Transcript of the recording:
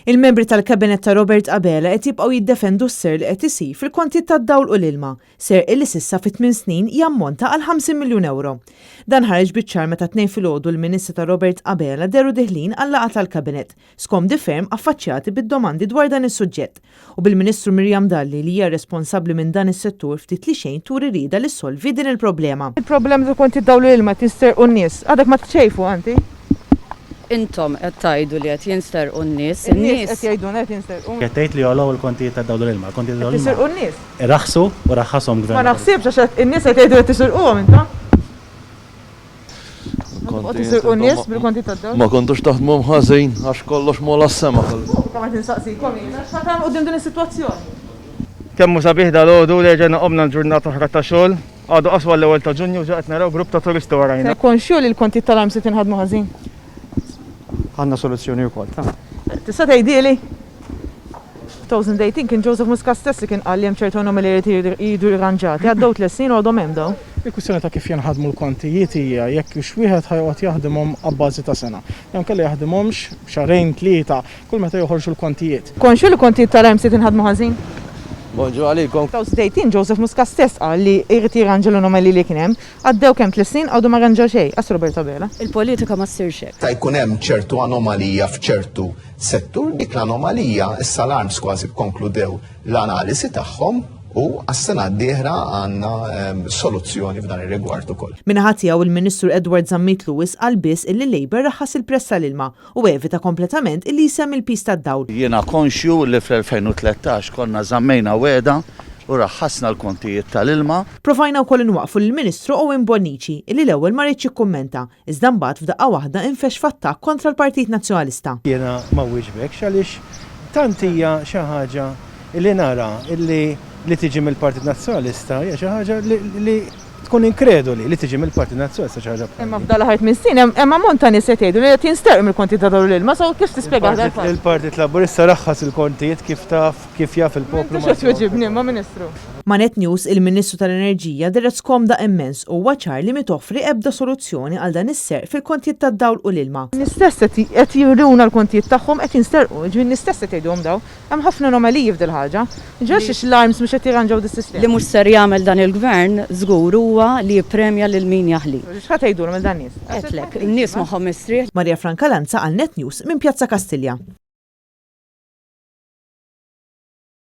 Il-membri tal-Kabinett ta' Robert Abela qed jibqgħu jiddefendu s-serq li qed isir fil-kontijiet tad-dawl u l-ilma, serq li s'issa fi tmien snin jammonta għal 50 miljun ewro. Dan ħareġ biċ-ċar meta t-Tnejn filgħodu l-Ministri ta' Robert Abela dehru diħlin għal-laqgħa tal-Kabinett, skomdi ferm affaċċjati bid-domandi dwar dan is-suġġett. U bil-Ministru Miriam Dalli li hija responsabbli minn dan is-settur ftit li xejn turi rieda li ssolvi din il-problema. Il-problema ta' konti d-dawl u l-ilma qed jinsterqu n-nies. Għadek ma tċejfu anti? Intom qed tgħidu li qed jinsterqu n-nies. In-nies qed jgħidulna qed jinsterqu. Qed tgħid li għolew il-kontijiet tad-dawl u l-ilma. Il-kontijiet tad-dawl u l-ilma. Qed jisirqu n-nies. Raħsu u raħħashom Gvern Ma naħsibx għax qed in-nies qed jgħidu li qed tisirquhom intom. Ma kontux taħdmuhom ħażin għax kollox m'għola s-sema. Fuqkom qed insaqsikom jien għax ħa tagħmlu quddiem din is-sitwazzjoni. Kemm hu sabiħ dalgħodu li erġajna qomna l-ġurnata oħra ta' xogħol. Għadu qas l-ewwel ta' Ġunju u ġa qed naraw grupp ta' turisti warajna. Konxju li l-kontijiet tal-arms qed jinħadmu ħażin? Għandna soluzzjoni wkoll ta'. Tista' tgħidhieli? 2018 kien Joseph Muscat stess li kien qal li hemm ċertu anomaliji li jridu jirranġati. Għaddew tliet snin u għadhom hemm dawn. Il-kwistjoni ta' kif jinħadmu l-kontijiet hija jekk hux wieħed ħa joqgħod jaħdimhom abbażi ta' sena. Jew inkella jaħdimhomx xahrejn, tlieta, kull meta joħorġu l-kontijiet. Konxju li kontijiet tal-ARMS qed jinħadmu ħażin? Bonġu għalikom. 2018 Joseph Muscat stess qal li jrid jirranġa l-anomaliji li kien hemm. Għaddew kemm tliet snin għadu ma rranġa xejn, qas Robert Abela. Il-politika ma ssirx hekk. Ta' jkun hemm ċertu anomalija f'ċertu settur, dik l-anomalija issa l-ARMS kważi kkonkludew l-analisi tagħhom u għas-sena d-dieħla għandna ehm, soluzzjoni f'dan ir-rigward ukoll. Min-naħa tiegħu il-Ministru Edward Zammit Lewis qal biss illi Labour raħħas il-prezz tal-ilma u evita kompletament illi jsemmi l-piż tad-dawl. Jiena konxju li fl-2013 konna żammejna wegħda u raħħasna l-kontijiet tal-ilma. Provajna wkoll inwaqqfu lill-Ministru Owen Bonnici illi l-ewwel ma riedx jikkummenta Iżda mbagħad f'daqqa waħda infexx f'attakk kontra l-Partit Nazzjonalista. Jiena ma wieġbekx għaliex tant hija xi ħaġa li nara li li tiġi mill-Partit Nazzjonalista hija xi ħaġa li tkun inkreduli li tiġi mill-Partit Nazzjonalista xi ħaġa bħal din. Imma f'dan l-aħħar tmien snin hemm ammont ta' nies qed jgħidu li qed jinsterqu mill-kontijiet ta' dawl u l-ilma, so kif tispjegah dal-fatt? Il-Partit Laburista raħħas il-kontijiet kif taf kif jaf il-poplu M'intix qed tweġibni imma Ministru. Ma' Net News, il-Ministru tal-Enerġija dehret skomda immens u huwa ċar li mhi toffri ebda soluzzjoni għal dan is-serq fil-kontijiet tad-dawl u l-ilma. In-nies stess qed juruna l-kontijiet tagħhom qed jinsterqu, jiġifieri n-nies stess qed jgħiduhom dawn. Hemm ħafna anomaliji f'dil-ħaġa. Jiġifieri għalxiex l-ARMS mhux qed jirranġaw dis-sistema? Li mhux ser jagħmel dan il-Gvern żgur huwa li jippremja lil min jaħli. X'ħa tgħidulhom lil dan-nies? Għedtlek, in-nies moħħhom mistrieħ. Maria Franca Lanza għal Net News minn Pjazza Kastilja.